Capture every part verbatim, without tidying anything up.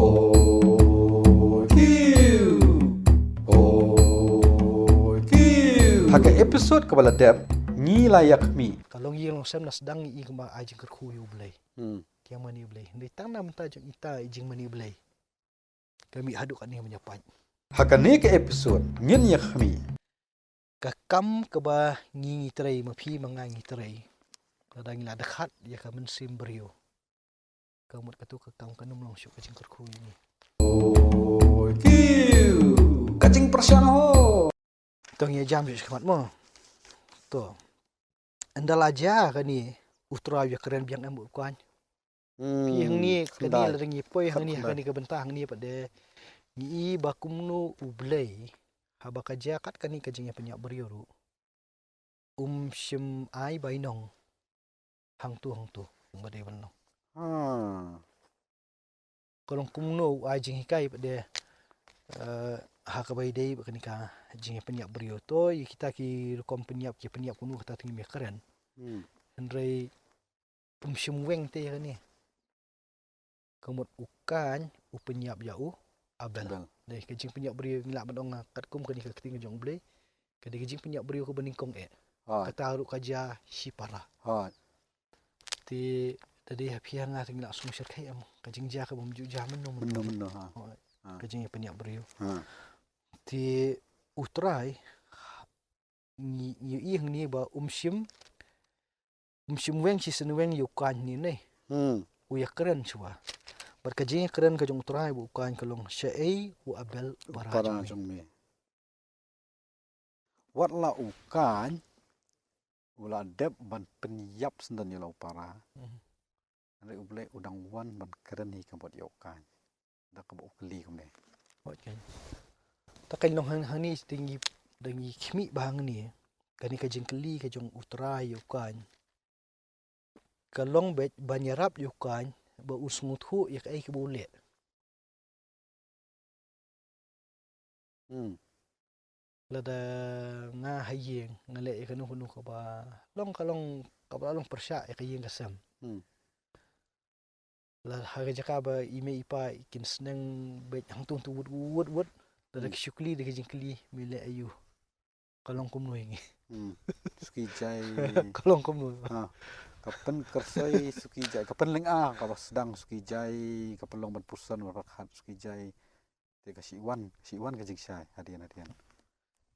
Ha ka episode kaba la dep, ngi la ïakhmih. Ka long ïing long sem na sdang ngi i kumba ai jingkyrkhu ïa U Blei. Hmm. Ki ïa mane U Blei. Hynrei tang na mynta jong ita i jingmane U Blei. Ka mih haduh katne ban ïa pait. Ha kane ka episode ngin ïakhmih. Ka kam kaba ngi ngi trei, ma phi ma nga ngi trei. Lada ngi la dkhat ïa ka mynsiem briew. Ka mut katu ka kam kan ym long shuh ka jingkyrkhu ïa ngi. Ka jingpyrshang ho. To ngi jam shuh khmat mo. To. Ynda la jia kane U Trai u ïakren biang em u kan. Hmm, phi hangne kane khyndai. Lada ngi poi hangne, khyndai, ha kane ka bynta hangne pat de ngi i ba kumno U Blei haba ka jia kat kane ka jingïapynïap briew ruh um shym ai bainong hangto hangto kumba dei ban long. Ha. Ka long kumno u ai jinghikai pat de, eh, ha kaba ïadei bad kane ka jingïapynïap briew. To ïa kita ki rukom pynïap, ki pynïap kumno kata te ngim ïakren. Hmm. Hynrei um shym weng te ïa kane. Ka mut u Kain u pynïap ïa u Abel. Abel. Dei ka jingpynïap briew ngi lah ban ong katkum kane ka ktien ka jong U Blei. Ka dei ka jingpynïap briew kaba nyngkong eh. Hooid. Kata ruh ka jia shipara. Hooid. Te da dei ha phi ha nga te ngi lah sngew shyrkhei em ka jingjia ka bym ju jia mynno mynno. Mynno mynno ha. Hooid. Ha. Ka jingïapynïap briew. Ha. Te U Trai ngi ngi ïohi hangne ba um shym um shym weng shisien weng ïa u Kain hangne ne. Hmm. U ïakren shuwa. Bad ka jingïakren ka jong U Trai bad u Kain ka long shaei u Abel u para jong me. Para jong me. Wat la u Kain u la dep ban pynïap syndon ïa la u para. Mhm. Hynrei U Blei u dang wan ban kren hi ka mut ïa u Kain. Da kaba u kylli kumne. Hooid kan. Ta kan long hang hangne da ngi da ngi khmih ba hangne. Kane ka jingkylli ka jong U Trai ïa u Kain. Ka long beit ban ïarap ïa u Kain ba u sngewthuh ïa kaei kaba u leh. Hmm. Lada nga ha ïing nga leh ïa kano kano kaba long ka long kaba long pyrshah ïa ka ïing ka sem. Hmm. La ha ka jaka ba i mei i pa i kin sneng beit hangto hangto wut wut wut. Lada ki shu kylli da ka jingkylli me leh aïu. Ka long kumno ïa ngi. Hmm. Suki jai. Ka long kumno. Ha. Ka pynkyrsoi suki jai. Ka pynlynga kaba sdang suki jai. Ka pynlong ban puson ban pyrkhat suki jai. Te ka shi wan, shi wan ka jingshai hadien hadien.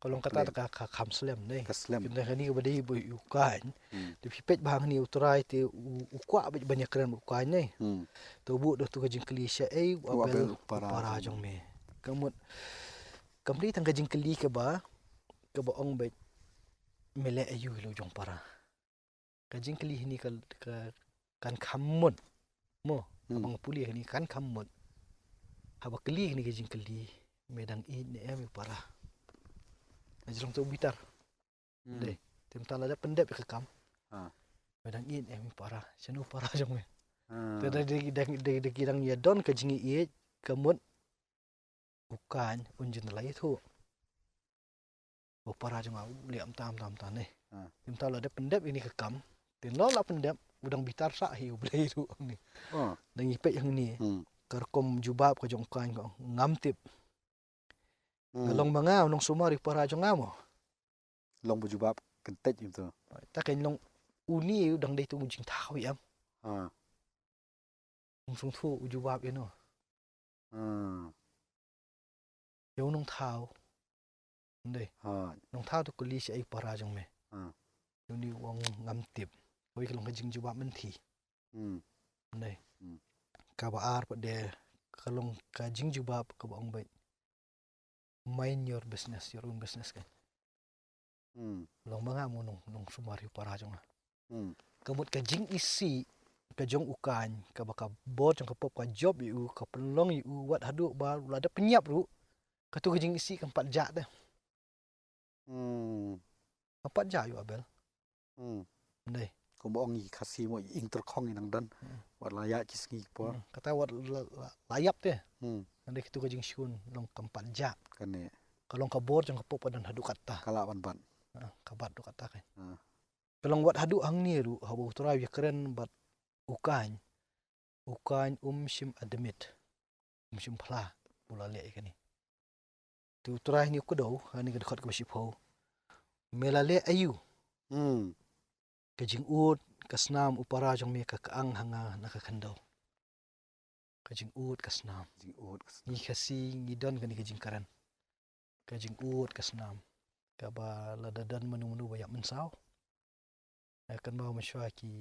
Ka long kata ka, ka kham slem ne. Ka slem. Kane kaba dei ba u Kain. Hmm. Te phi peit ba hangne U Trai te u kwah beit ban ïakren u Kain ne. Hmm. Te u buh da tu ka jingkylli shaei u Abel u para jong me. Ka mut kam dei tang ka jingkylli kaba kaba ong beit me leh aïu ïa la u jong para. Ka jingkylli hangne ka, ka kan kham mut. Mo, hmm, haba nga pule hangne kan kham mut. Haba kylli hangne ka jingkylli me dang ïeit ne em ïa u para. Nga jrong to bitar. Hmm. Dei, te mynta lada pyndep ïa ka kam. Ha. Me dang ïeit ne em ïa u para. Shano u para jong me. Ha. Te da, da ki dang ïa don ka jingïeit ka mut u Kain un jin la ïathuh. U para jong nga u leh mynta mynta mynta ne. Ha. Mynta la dep pyndep ïa kane ka kam. Te la la pyndep u dang bitar sah hi U Blei ruh ne. Ha. Dang ïa peit hangne. Hmm. Ka rukom jubab ka jong u Kain ka ong ngam tip. Hmm. Ka long ma nga u nongsumar ïa u para jong nga mo. Long ba jubab kyntait ïa u to. Ta kan long une u dang dei tu u jingthaw ïa em. Ha. Um sngewthuh u jubab ïa no. Hmm. Ïa u nongthaw. Ndei. Ha. Nongthaw to kylli shaei u para jong me. Ha. Ïa une u ong ngam tip. Wei ka long ka jingjubab mynthi. Hmm. Ndei. Hmm. Kaba ar pat de ka long ka jingjubab kaba ong beit. Mind your business, your own business kan. Hmm. Long ma nga mo nong, nongsumar ïa u para jong nga. Hmm. Ka mut ka jingisih ka jong u Kain, kaba ka bor jong ka pop ka jop ïa u, ka pynlong ïa u, wat haduh ba u la dep pynïap ruh. Katu ka jingisih kam pat jah te. Hmm. Kam pat jah ïa u Abel. Hmm. Ndei. Kumba ong i Khasi mo i ing tyrkhong i nang don. Hmm. Wat la ïa ki sngi por. Hmm. Kata wat la, la, la ïap te. Hmm. Ndei katu ka jingshun long kam pat jah. Kane. Ka long ka bor jong ka pop ka don haduh katta. Ka lah ban bat. Ha, ka bat haduh katta kan. Ha. Ka long wat haduh hangne ruh haba u Trai u ïakren bad u Kain. U Kain um shym admit. shim phla, u la leh ïa kane. Te u Trai ni u kdew, ha kane ka dkhot kaba shiphew. Me la leh aïu? Hmm. Ka jingud ka snam u para jong me ka kyang ha nga na ka khyndew. Ka jingud ka snam. Jingud ka snam. Ngi Khasi ngi don kane ka jingkren. Ka jingud ka snam. Kaba lada don mano mano ba ïap mynsaw. Eh, kan ba mynshuwa ki,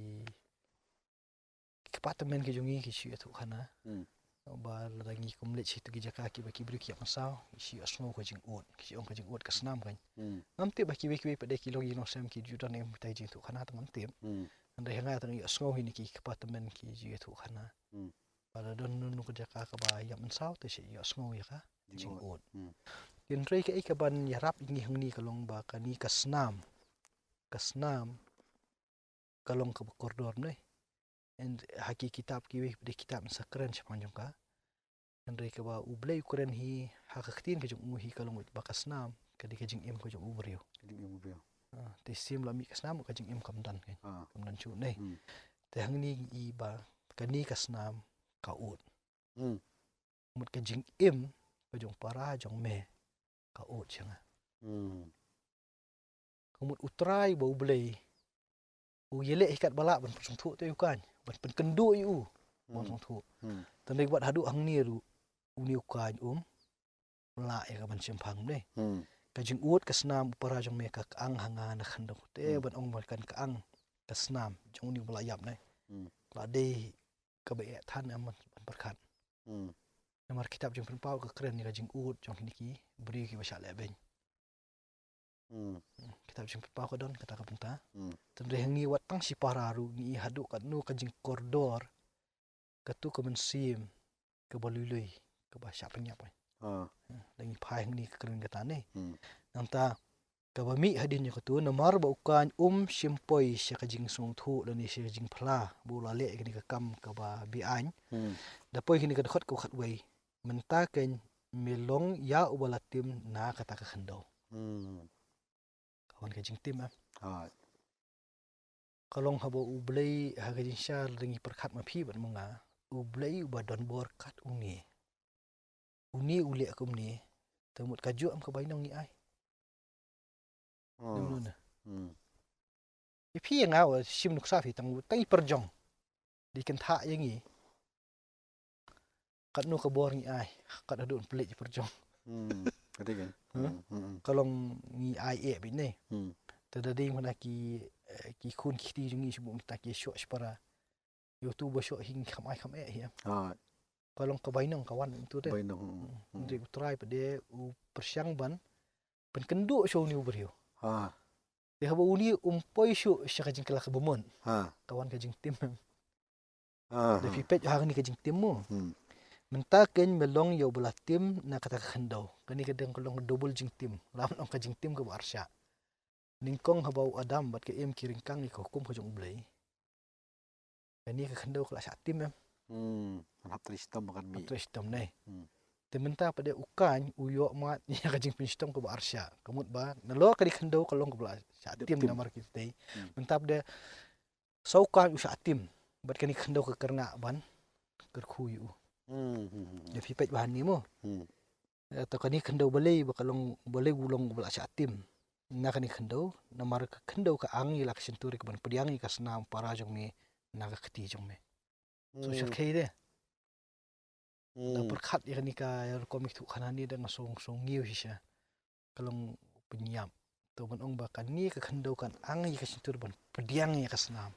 ki kpa tymmen ki jong ngi ki shu ïathuh khana. Hmm. Ba lada ngi kum leit sha kitu ki jaka kiba ki briew ki ïap mynsaw, ki shu ïohsngew ka jingud, ki shu ong ka jingud ka snam kan. Hmm. Ngam tip ba kiwei kiwei pat de ki long ïing long sem ki ju don em kita ki jingïathuh khana, te ngam tip. Hmm. Hynrei ha nga te nga ïohsngew hi na ki kpa tymmen ki ju ïathuh khana. Hmm. Ba lada don mano mano ka jaka kaba ïap mynsaw te shu ïohsngew ïa ka jingud. Jingud. Hmm. Hynrei kaei kaban ïarap ïa ngi hangne ka long ba kane ka snam. Ka snam ka long kaba kordor ne. En ha ki kitab kiwei pat de kitab ngi sa kren shaphang jong ka. Hynrei kaba U Blei u kren hi ha ka ktien ka jong u hi ka long ba ka snam ka dei ka jingim ka jong u briew. Jingim u briew. Ah, te shim la mih ka snam ka jingim kam don kan. Ah. Kam don shuh ne. Hmm. Te hangne ngi i ba kane ka snam ka ud. Hmm. Mut ka jingim ka jong para jong me ka ud sha nga. Hmm. Ka mut U Trai ba U Blei u ïaleh hi katba lah ban pynsngewthuh te u kan, ban pynkynduh ïa u ban Hmm. sngewthuh. Hmm. Te ngi wat haduh hangne ruh une u kan um lah ïa ka ban shemphang ne. Hmm. Ka jingud ka snam u para jong me ka kyang ha nga na khyndew. Te Hmm. ban ong ba kan kyang ka snam jong une uba la ïap ne. Hmm. La dei kaba eh than em ban pyrkhat. Hmm. Namar kitab Jingpynpaw ka kren ïa ka jingud jong kine ki briew kiba shah lehbeiñ. Hmm. Hmm. Kitab Jingpynpaw ka don kata ka bynta. Hmm. Te hynrei ha ngi wat tang shipara ruh ngi i haduh katno ka jingkordor katu ka mynsiem kaba lui lui kaba shah pynïap. Ah. Hmm. Da ngi phai hangne ka kren kata ne. Hmm. Nangta kaba mih hadien ïa katu namar ba u kan um shym poi sha ka jingsngewthuh lane sha ka jingphla ba u la leh ïa kane ka kam kaba be-aiñ. Hmm. Da poi kane ka dkhot kaba khatwei. Mynta kein me long ïa uba la tim na kata ka khyndew. Hmm. Ka wan ka jingtim em. Hooid. Ka long haba U Blei ha ka jingshai da ngi pyrkhat ma phi bad ma nga. U Blei uba don bor kat une. Une u leh kumne. Te mut kajuh em ka bainong ngi ai. Hmm. Ïa phi ïa nga wat shim nuksa phi tang tang i pyrjong. Dei kynthah ïa ngi. Katno ka bor ngi ai, kat haduh pynleit i pyrjong. Hmm. Ka dei kan. Huh? Hmm, hmm, hmm. Ka long ngi ai eh beit ne. Hmm. Te da dei mano ki, eh, ki khun ki kti jong ngi shu buh mynta ki shoh shipara. Ïa utu ba shoh hi ngi kham ai kham eh hi em. Ah. Ka long ka bainong ka wan utu te. Bainong. Hmm. Hmm. Hynrei U Trai pat de u pyrshang ban pynkynduh sha une u briew. Ha. Te haba une um poi shuh sha ka jingkylla kaba mut. Ha. Ka wan ka jingtim. Ha, da ha. Phi peit ha kane ka jingtim mo. Hmm. Mynta kein me long ïa uba la tim na kata ka khyndew. Kane ka dang ka long double jingtim. Lam long ka jingtim kaba arshah. Nyngkong haba u Adam bad ka Im ki ryngkang ïa ka hukum ka jong U Blei. Kane ka khyndew ka la shah tim em. Hmm, hap trei shitom kan mih. Hap trei shitom ne. Hmm. Te mynta pat de u kan u ïoh mad ïa ka jingpynshitom kaba arshah. Ka mut ba nalor kane ka khyndew ka long kaba la shah tim. Tim. Namar ki tei. Hmm. Mynta pat de sa u kan u shah tim. Bad kane ka khyndew ka kyrngah ban kyrkhu ïa u. Hmm, hmm, hmm, hmm. Ïa phi peit ba hangne mo. Hmm. Eh, to kane ka khyndew balei ba ka long, balei u long ba la shah tim. Na kane ka khyndew, namar ka khyndew ka ang ïa la ka shyntur ïa ka ban pdiang ïa ka snam para jong me na ka kti jong me. So, hmm, shyrkhei de. Da, hmm, pyrkhat ïa kane ka rukom ïathuh khana ne da nga sngew, sngew ngiew shisha. Ka long pynïap. To ban ong ba kane ka khyndew kan ang ïa ka shyntur ban pdiang ïa ka snam.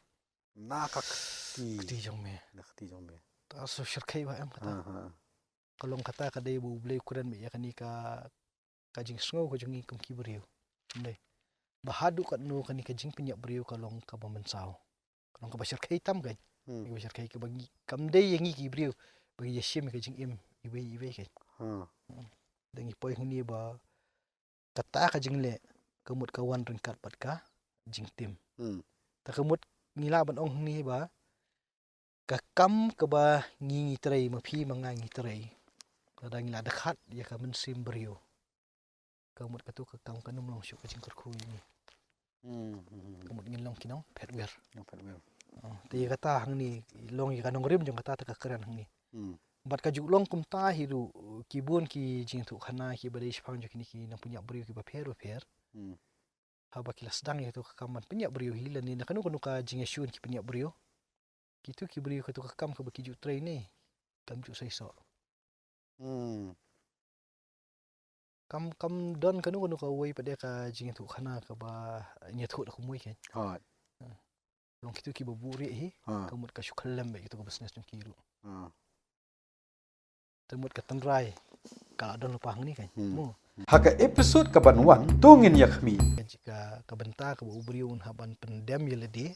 Na ka kti. Kti jong me. Na kti jong me. Ta so shyrkhei ba em kata. Aha. Ka long kata ka dei ba U Blei u kren beit ïa kane ka, ka jingsngew ka jong ngi kum ki briew. Ym dei. Ba haduh katno kane ka jingpynïap briew ka long kaba mynsaw. Ka long kaba shyrkhei tam kein. Hmm. Kaba shyrkhei kaba ngi, kam dei ïa ngi ki briew ba ngi ïashim ïa ka jingim iwei iwei kein. Hmm. Hmm. Da ngi poi hangne ba kata ka jingleh ka mut ka wan ryngkat bad ka jingtim. Hmm. Ta ka mut ngi lah ban ong hangne ba ka kam kaba ngi ngi trei, ma phi ma nga ngi trei, lada ngi la dkhat ïa ka mynsiem briew, ka mut katu ka kam kan ym long shuh ka jingkyrkhu ïa ngi. Hmm, hmm, hmm. Ka mut ngin long ki nongphet wir. Nongphet wir. Oh, te ïa kata hangne long ïa ka nongrim jong kata te ka kren hangne. Hmm. Bad ka ju long kumta hi ruh, ki bun ki jingïathuh khana kiba dei shaphang jong kine ki nongpynïap briew kiba pher ba pher. Hmm. Haba ki la sdang ïa kato ka kam ban pynïap briew hi lane na kano kano ka jingïashun ki pynïap briew. Kito ki briew kato ka kam kaba ki ju trei ne kam ju seisoh. Hmm. Kam, kam don kano kano kawei pat de ka jingïathuh khana kaba ngi ïathuh da kumwei kan. Hooid. Long kito kiba buhrieh hi. Ha. Ka mut ka shu khyllem beit kito ka business jong ki ruh. Ha. Te mut ka tynrai ka la don lypa hangne kan. Hmm. Mo. Ha ka episode kaban wan to ngin ïakhmih. Ka jingkha, ka bynta kaba u briew un hap ban pyndem ïa lade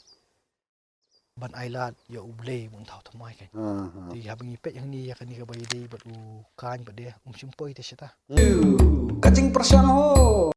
ban ailad ïa U Blei ban thaw thymmai kan. Ha, ha. Te haba ngi peit hangne ïa kane kaba ïadei bad u Kain pat de, um shym poi te shata. Ka jingpyrshang ho.